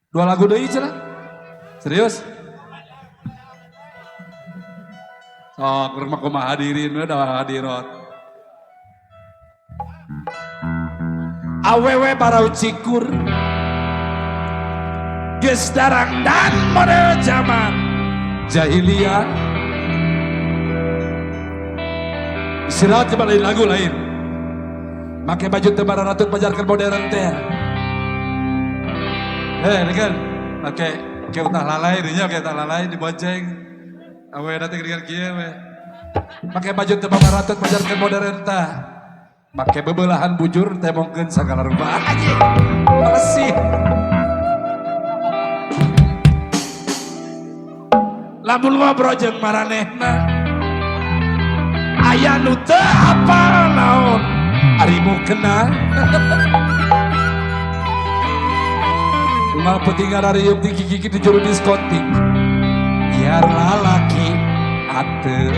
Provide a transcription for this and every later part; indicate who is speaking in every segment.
Speaker 1: Dua lagu deui cenah. Serius? Sok urang mah kumaha hadirin we da hadirat. Awewe barau cikur. Geus darang dan model zaman jahiliyah. Istirahat coba lain lagu lain. Make baju teu bararatut pajarkeun modern teh. Eh, ini kan make ke utah lalai dinya ke utah lalai dibonceng. Awe nanti geuningan kieu we. Make baju teu bararatut pajarkeun modern tah. Make bebelahan bujur temongkeun sagala rupa. Anjing. Melesih. Lamun ngobrol jeung maranehna aya nu teu apal naon ari mukena. Unggal peuting ngarariuk ti gigi di juru diskotik. Biar lalaki ateu.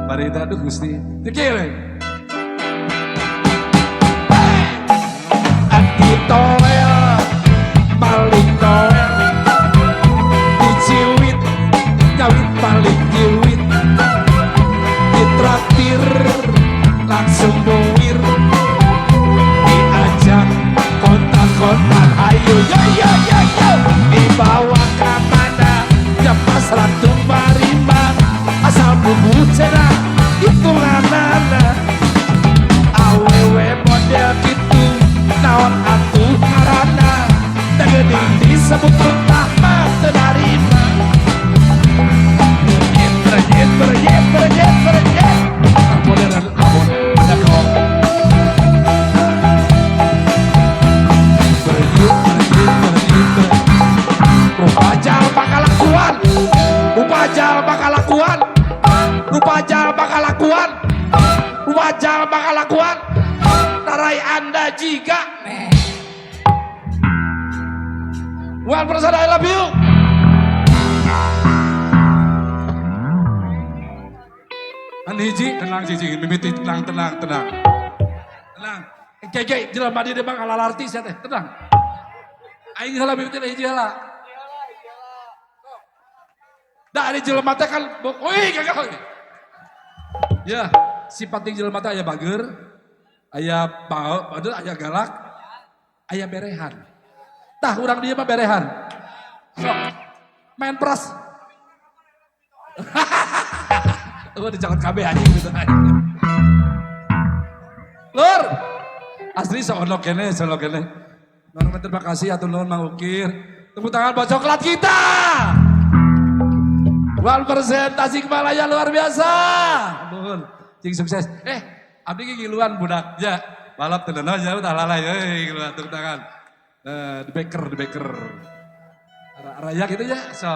Speaker 1: Bari teh aduh Gusti. Teu kieu we. Ati toel maling toel diciwit nyawit paling jiwit ditraktir langsung buir diajak kontak-kontak ayo yo yo yo yo dibawa ke mana ya pas ratu marimba asal bubu cenah hitunganana awewe model gitu naon atuh ngaranna teu geuning disebut runtah mah teu narima. Nyet bernyet bernyet bernyet modern lamun ada kau bernyet bernyet bernyet bernyet rupa jalma kalakuan rupa jalma kalakuan rupa jalma kalakuan rupa jalma kalakuan tarai anda jika nih. One percent I love you. An hiji tenang hiji mimiti tenang tenang tenang. Tenang. Keke jelema di depan alalarti sia teh tenang. Aing heula mimiti hiji heula. Da ari jelema teh kan wih kagak. Ya, sifat ting jelema teh aya bager, aya bau, aya galak, aya berehan. Tah urang dieu mah berehan. Sok main peras. Eueuh dicokot kabeh anjing gitu. Lur. Asli sono kene, sono kene. Nuhun terima kasih atur nuhun Mang Ukir. Tepuk tangan buat coklat kita. 1% Tasikmalaya luar biasa. Nuhun. Cing sukses. Abdi ge ngiluan budak ya. Balap teu naon nya tah lalai euy ngiluan tepuk tangan. Di baker, di baker. Raya gitu ya, so.